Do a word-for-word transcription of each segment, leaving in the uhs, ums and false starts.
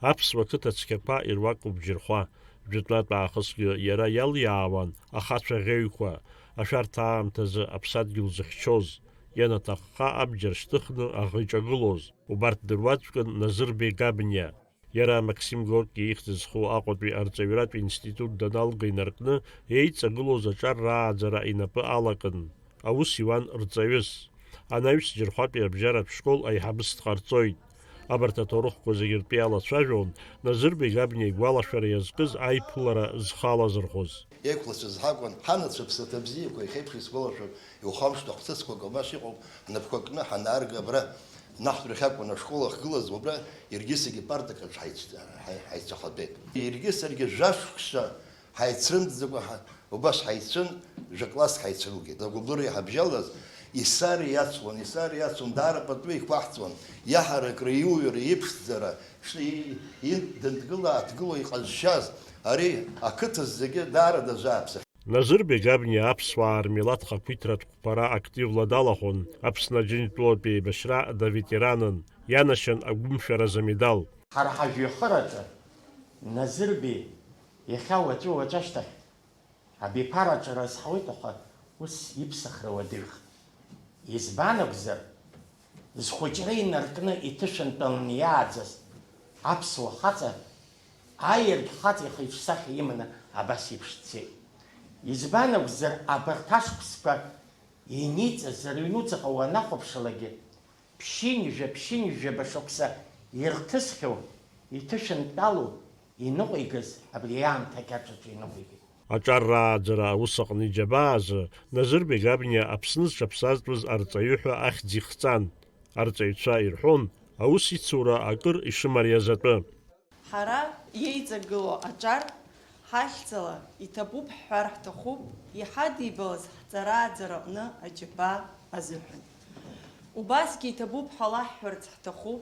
Аԥсуа қыҭа цқьақәа ируакуп Џьырхәа. Жәытәнатә аахысгьы иара иалиаауан ахацәа ӷьеҩқәа, ашәарҭа аамҭазы аԥсадгьыл зыхьчоз, ианаҭахха абџьар шьҭыхны аӷа иҿагылоз. Убарҭ дыруаӡәкын Назырбеи Габниа. Иара Максим Горки ихьӡ зху Аҟәатәи арҵаҩратә институт даналга инаркны, еиҵагылоз аҿар рааӡара инапы алакын. Аус иуан рҵаҩыс. Анаҩс Џьырхәатәи абжьаратә школ аиҳабыс дҟарҵоит. Абарҭ аҭоурыхқәа зегьы ртәы иалацәажәон Назырбеи Габниа игәалашәара иазкыз аиԥылара зхы алазырхәыз. Еиқәлацәаз ҳакәын, ҳанацәа ԥсаҭа бзиақәа, иахьеиԥш исгәалашәоит, иухамышҭуа хҭысқәак абас иҟоуп, ҳнапқәа кны ҳанаарга абра, наҳтәрахь акәын ашкол ахьгылаз, убра иаргьы саргьы партак аҿы ҳаицәц-, ҳаи-, ҳаицәахатәеит. Иаргьы саргьы жәашықәса ҳаицрымҵӡакәа ҳа-, убас ҳаицәын, жәа-класск ҳаицрылгеит. Агәыблыра иҳабжьалаз, исар иацлон, исар иацлон, даара пату еиқәаҳҵон, иаҳаракра, иуҩра, иԥшӡара, ш-, и-, и-, дынҭгыла-ааҭгыло иҟазшьаз, ари ақыҭа зегьы даара дазааԥсахьан. Назырбеи Габниа аԥсуаа рмилаҭ хақәиҭратә қәԥара активла далахәын, Аԥсны Аџьынџьтәылатә еибашьра даветеранын, ианашьан агәымшәаразы амедал. Ҳара ҳажәҩахыраҿы Назырбеи иахьа уаҵәы-уаҵәашьҭахь абиԥараҿы разҳауеит, аха ус иԥсахра уадаҩхеит. Избан акәзар, зхәыҷра инаркны иҭышәынтәаланы иааӡаз аԥсуа хаҵа, аиргь хаҵа ихы-иҿы сахьа иманы абас еиԥш дцеит. Избан акәзар, абарҭ ашықәсқәа иниҵаз рыҩнуҵаҟа уанахәаԥшылакгьы, ԥшьынҩажәа, ԥшьынҩажәаба шықәса ирҭысхьоу, иҭышәынтәалоу иныҟәигаз абри аамҭа кьаҿ аҿы иныҟәигеит. Аҿар рааӡара аус аҟны иџьабаа азы Назырбеи Габниа Аԥсны зҽаԥсазтәыз арҵаҩы ҳәа ахьӡ ихҵан. Арҵаҩцәа ирҳәон, аус ицура акыр ишымариаз атәы. Ҳара иеиҵагылоу аҿар ҳахьӡала иҭабуп ҳҳәар ҳҭахуп, иҳадибалаз ҳҵарааӡараҟны аџьабаа азыҳәан. Убасгьы иҭабуп ҳәа лаҳҳәарц ҳҭахуп,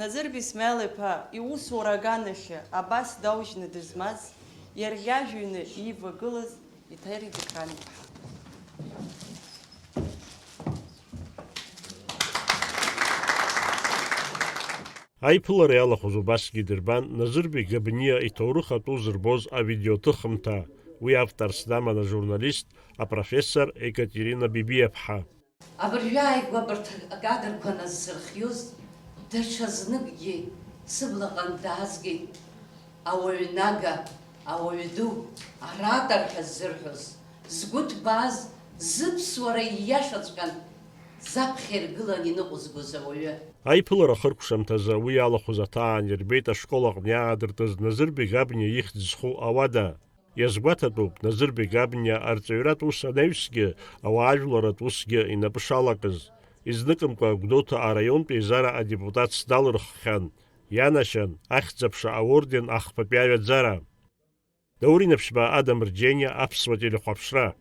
Назыр Бисмел-иԥа иусура аганахьы абас даужьны дызмаз, иарӷьажәҩны иивагылаз Иҭери Дикран-иԥҳа. Аиԥылара иалахәыз убасгьы идырбан Назырбеи Габниа иҭоурых атәы зырбоз авидеоҭыхымҭа, уи авторс даман ажурналист, апрофессор Екатерина Бибиаԥҳа. Абыржәы ааигәа абарҭ акадрқәа назсырхиоз, даҽазныкгьы сыблаҟынтә даазгеит ауаҩнага, ауаҩ ду, оратор ҳәа ззырҳәоз, згәы ҭбааз, зыԥсуара ииашаҵәҟьан заԥхьа иргылан иныҟәызгоз ауаҩы. Аиԥылара ахыркәшамҭазы уи иалахәыз аҭаан ирбеит ашкол аҟны иаадыртыз Назырбеи Габниа ихьӡ зху ауада. Иазгәаҭатәуп, Назырбеи Габниа арҵаҩратә ус анаҩсгьы, ауаажәларратә усгьы инапы шалакыз. Изныкымкәа Гәдоуҭа араионтә еизара адепутатс далырххьан, ианашьан Ахьӡ-аԥша аорден ахԥатәи аҩаӡара. Даур Инаԥшьба, Адам Рџьениа, Аԥсуа телехәаԥшра.